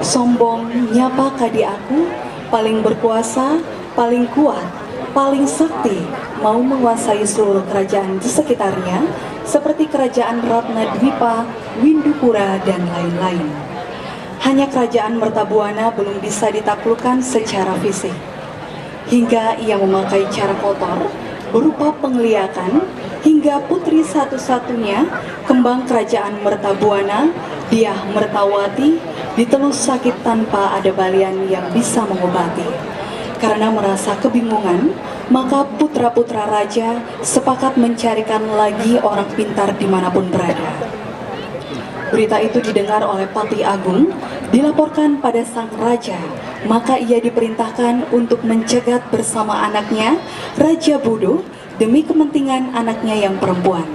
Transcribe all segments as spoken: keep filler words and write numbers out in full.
Sombong, nyapa kadi aku, paling berkuasa, paling kuat, paling sakti, mau menguasai seluruh kerajaan di sekitarnya, seperti kerajaan Ratna Dwipa, Windupura, dan lain-lain. Hanya kerajaan Mertabuana belum bisa ditaklukkan secara fisik. Hingga ia memakai cara kotor, berupa pengliakan, hingga putri satu-satunya, kembang kerajaan Mertabuana, Diah Mertawati, ditelus sakit tanpa ada balian yang bisa mengobati. Karena merasa kebingungan, maka putra-putra raja sepakat mencarikan lagi orang pintar dimanapun berada. Berita itu didengar oleh Patih Agung, dilaporkan pada sang raja, maka ia diperintahkan untuk mencegat bersama anaknya, Raja Budo, demi kepentingan anaknya yang perempuan.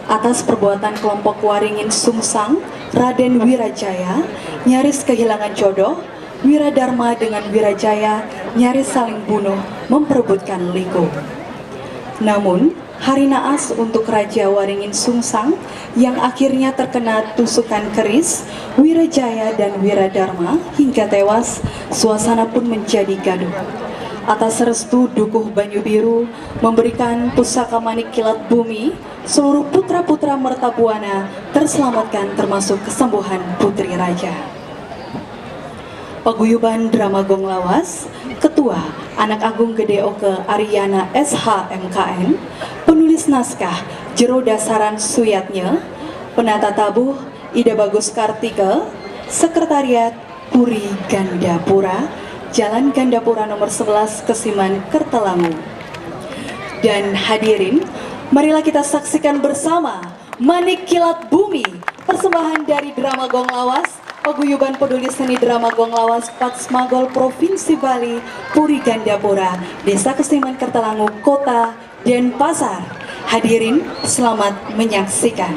Atas perbuatan kelompok Waringin Sungsang, Raden Wirajaya nyaris kehilangan jodoh, Wiradharma dengan Wirajaya nyaris saling bunuh memperebutkan Liku. Namun, hari naas untuk Raja Waringin Sungsang yang akhirnya terkena tusukan keris, Wirajaya dan Wiradharma hingga tewas, suasana pun menjadi gaduh. Atas restu Dukuh Banyu Biru memberikan pusaka manik kilat bumi, seluruh putra-putra Mertabuana terselamatkan, termasuk kesembuhan Putri Raja. Paguyuban Drama Gong Lawas, Ketua, Anak Agung Gede Oke Ariana S H M K N, penulis naskah, Jero Dasaran Suyatnya, penata tabuh, Ida Bagus Kartika, sekretariat, Puri Gandapura, Jalan Gandapura nomor sebelas, Kesiman, Kertalangu. Dan hadirin, marilah kita saksikan bersama Manik Kilat Bumi, persembahan dari Drama Gong Lawas, paguyuban peduli seni Drama Gong Lawas Patsmagol Provinsi Bali, Puri Gandapura, Desa Kesiman, Kertalangu, Kota Denpasar. Hadirin, selamat menyaksikan.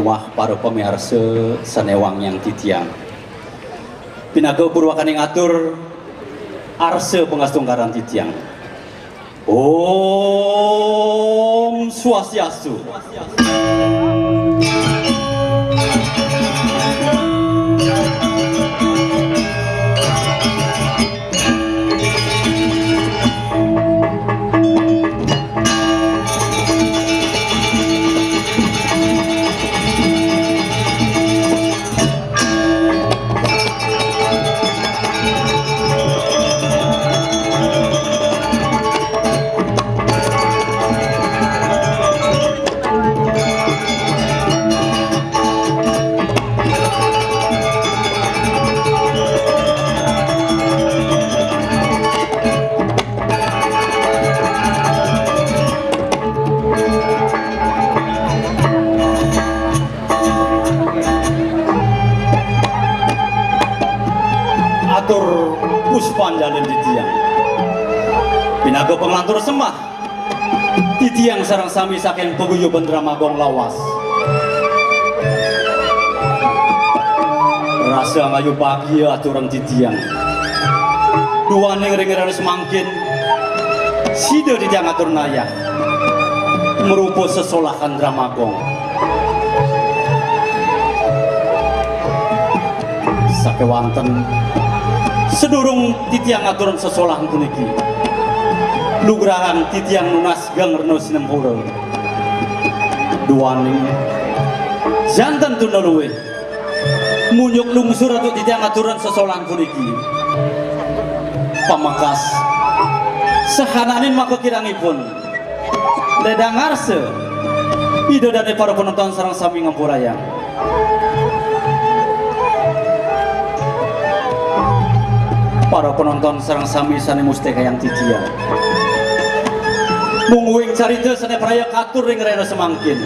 Wah, para pamiarsa sané wangiang titiang. Pinaka purwakaning atur arsa pangastungkaran titiang. Om Swastiastu. Atur puspanjalin titiang. Pinaka panglantur sembah. Titiang sareng sami saking paguyuban Drama Gong lawas. Rasa ngayu bagia aturang titiang. Duaning ring rahina samangkin, sida titiang atur nayah. Marupa sesolahan Drama Gong. Sakéwanten, sadurung titiang ngaturang sesolahan puniki, lugrahan titiang nunas geng rena sinempura. Duaning, janten tuna luih, munjuk lungsur antuk titiang ngaturang sesolahan puniki. Pamekas, sahananing makakirangipun, ledang arsa, Ida dané para penonton sareng sami ngampurayang. Para penonton sareng sami sané mustikayang titiang. Mungguing carita sané praya katur ring rahina samangkin.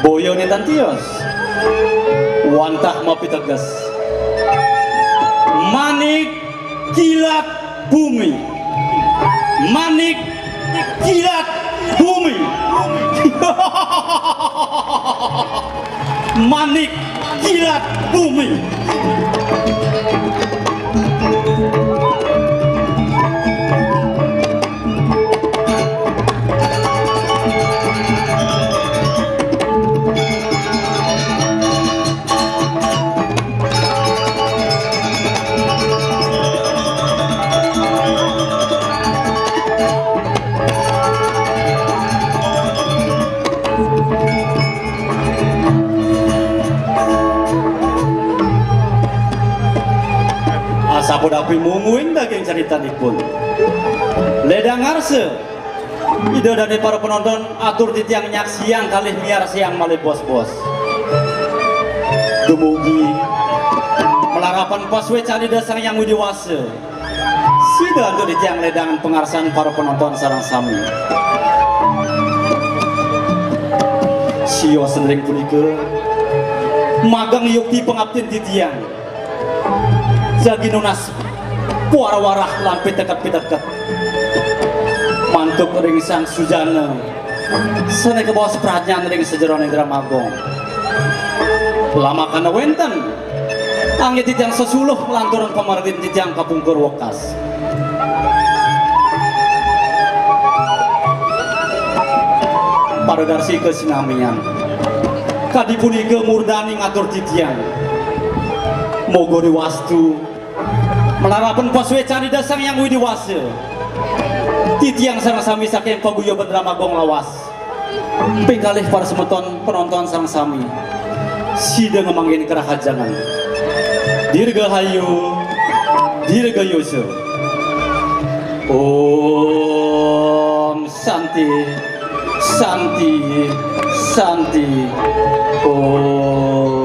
Boya nénten tios. Wantah mapiteges. Manik kilat bumi. Manik kilat bumi. Manik kilat bumi. Asapunapi mungguing daging caritanipun. Ledang arsa, Ida dané para penonton, atur titiang nyaksiang kalih miarsayang malih bos-bos. Dumugi malarapan pasuécan Ida Sang Hyang Widhi Wasa. Sida antuk titiang ledangan pangarsan para penonton sareng sami. Sios ring punika, magang yukti pangaptin titiang. Jagi nunas puara warah lan piteket-piteket. Mantuk ring Sang Sujana, sané kabaos pradnyan ring sajeroning Drama Gong. Lamakana wénten, anggé titiang sesuluh lanturang pamargin titiang kapungkur wekas. Paradarsika sinamian. Kadi punika murdaning atur titiang. Moga diwastu, malarapan pasuécan Ida Sang Hyang Widhi Wasa, titiang sareng sami saking paguyuban Drama Gong lawas. Ping kalih para semeton penonton sareng sami, sida ngamanggihin karahajengan. Dirgahayu, dirgayusa. Om Santi, Santi, Santi. Om.